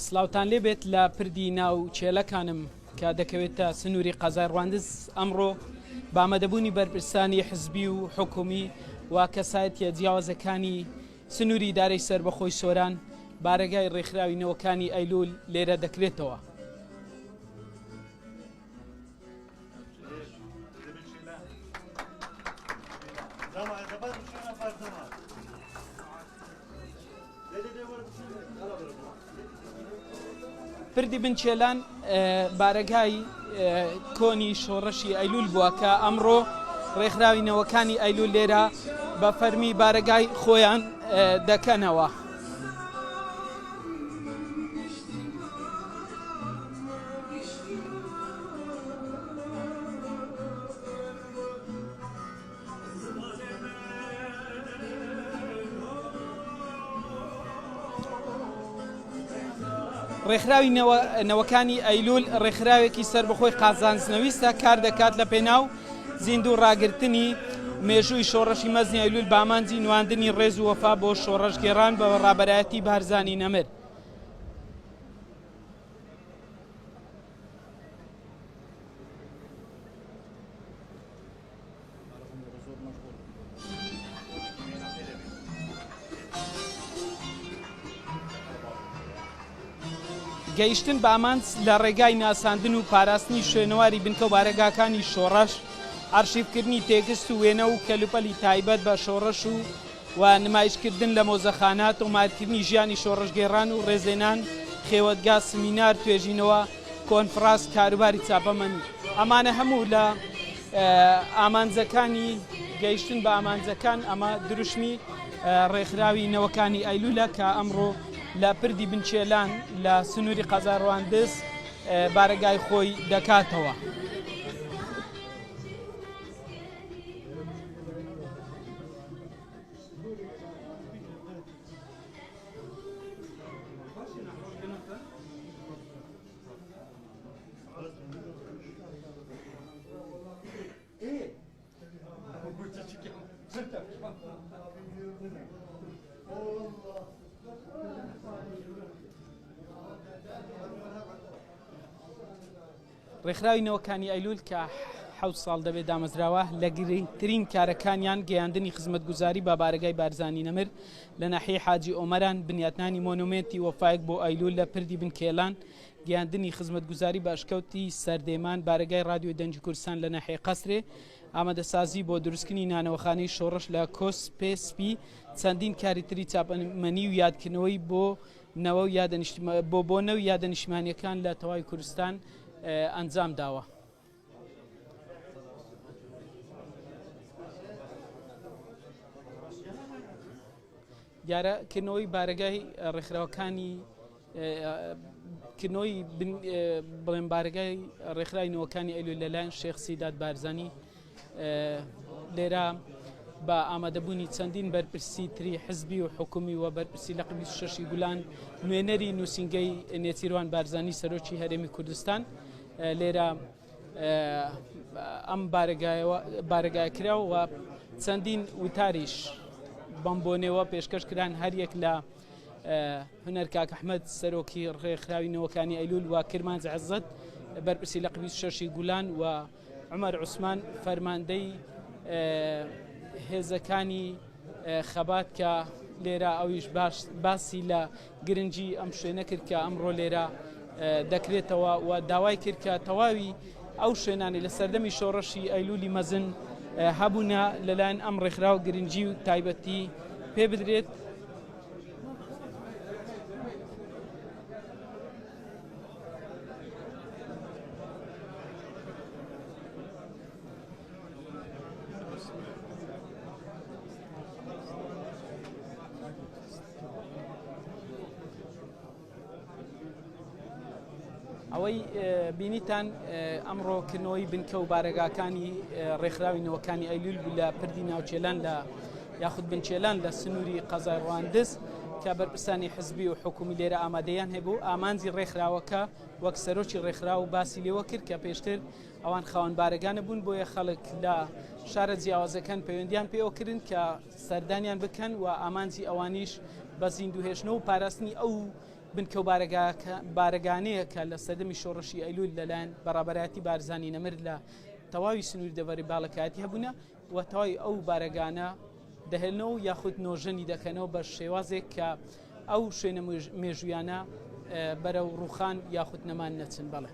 سڵاوتان لێبێت لە پردی ناو چێلەکانم کە دەکەوێتە سنووری قەزای ڕواندز ئەمڕۆ بە ئامادەبوونی بەرپرسانی حزبی و حکومی و کەسایەتیە جیاوازەکانی سنووری ئیدارەی سەربەخۆی سۆران بارەگای ڕێکخراوی نەوەکانی ئەیلول لێرە دەکرێتەوە. پردی بنچێلان بارەگای کۆنی شۆڕشی ئەیلول بووە کە ئەمڕۆ ڕێکخراوی نەوەکانی ئەیلول لێرە بە فەرمی بارەگای خۆیان دەکەنەوە. ڕێکخراوی نەوەکانی ئەیلول ڕێکخراوێکی سەربەخۆی قازانجنەویستە کار دەکات لە پێناو زیندوو ڕاگرتنی مێژووی شۆڕشی مەزنی ئەیلول بە ئامانجی نواندنی ڕێز و وەفا بۆ شۆڕشگێڕان بە ڕابەرایەتی بارزانی نەمر. گەیشتن بە ئامانج لە ڕێگای ناساندن و پاراستنی شوێنەواری بنکە و بارەگاکانی شۆڕش، ئەرشیفکردنی تێکست و وێنە و کەلوپەلی تایبەت بە شۆڕش و و نمایشکردن لە مۆزەخانە، تۆمارکردنی ژیانی شۆڕشگێڕان و ڕێزلێنان، خێوەتگا، سمینار، توێژینەوە، کۆنفڕاس، کاروباری چاپەمەنی. ئەمانە هەموو لە ئامانجەکانی گەیشتن بە ئامانجەکان، ئەمە دروشمی ڕێکخراوی نەوەکانی ئەیلولە کە ئەمڕۆ لە پردی بنچێلان لە سنووری قەزای ڕواندز بارەگای خۆی دەکاتەوە. ڕێکخراوی نەوەکانی ئەیلول کە حەوت ساڵ دەبێت دامەزراوە لە گرنگترین کارەکانیان گەیاندنی خزمەتگوزاری بە بارەگای بارزانی نەمر لە ناحیەی حاجی ئۆمەران، بنیاتنانی مۆنۆمێنتی وەفایەک بۆ ئەیلول لە پردی بنکێلان، گەیاندنی خزمەتگوزاری بە ئەشکەوتی سەردێمان، بارەگای ڕادیۆی دەنگی کوردستان لە ناحیەی قەسرێ، ئامادەسازی بۆ دروستکردنی نانەوەخانەی شۆڕش لە کۆسپێ سپی، چەندین کاری تری چاپەمەنی و یادکردنەوەی بۆ نەوە و یادە بۆ بۆنە و یادە نیشتمانییەکان لە تەواوی کوردستان ئەنجام داوە. دیارە کردنەوەی بارەگای ڕێکخراوەکانی کردنەوەی بڵێن بارەگای ڕێکخراوی نەوەکانی ئەیلول لەلایەن شێخ سیداد بارزانی لێرە بە ئامادەبوونی چەندین بەرپرسی تری حزبی و حکومی و بەرپرسی لە قبی شەشی گولان نوێنەری نووسینگەی نێچیروان بارزانی سەرۆکی هەرێمی کوردستان لێرە ئەم بارەگایەوە بارەگای کرا و چەندین وتاریش بەم بۆنەوە پێشکەش کران هەریەک لە هونەر کاک ئەحمەد سەرۆکی ڕێکخراوی نەوەکانی ئەیلول و کرمانج عزت بەرپرسی لە قبی شەشی گولان و عومەر عوسمان فەرماندەی هێزەکانی خەبات کە لێرە ئەویش باسی لە گرنگی ئەم شوێنە کرد کە ئەمڕۆ لێرە دەکرێتەوە و داوای کرد کە تەواوی ئەو شوێنانی لە سەردەمی شۆڕشی ئەیلولی مەزن هەبوونە لەلایەن ئەم ڕێکخراو گرنگی و تایبەتی پێ بدرێت. ئەوەی بینیتان ئەمڕۆ کردنەوەی بنکە و بارەگاکانی ڕێکخراوی نەوەکانی ئەیلول بوو لە پردی ناوچێلان لە یاخود بنچێلان لە سنووری قەزای ڕواندز کە بەرپرسانی حزبی و حکومی لێرە ئامادەیان هەبوو ئامانجی ڕێکخراوەکە وەک سەرۆکی ڕێکخراو باسی لێوە کرد کە پێشتر ئەوان خاوەن بارەگانە بوون بۆیە خەڵک لە شارە جیاوازەکان پەیوەندیان پێوە کردن کە سەردانیان بکەن و ئامانجی ئەوانیش بە زیندوهێشتنەوە و پاراستنی ئەو. بنکە و بارەگانەیە کە لە سەردەمی شۆڕشی ئەیلول لەلایەن بەڕابەرایەتی بارزانی نەمر لە تەواوی سنووری دەڤەری باڵەکایەتی هەبوونە و تەواوی ئەو بارەگانە دەهێنەوە یاخود نۆژەنی دەکەنەوە بە شێوازێک کە ئەو شوێنە مێژوویانە بەرەو ڕوخان یاخود نەمان نەچن. بەڵێ.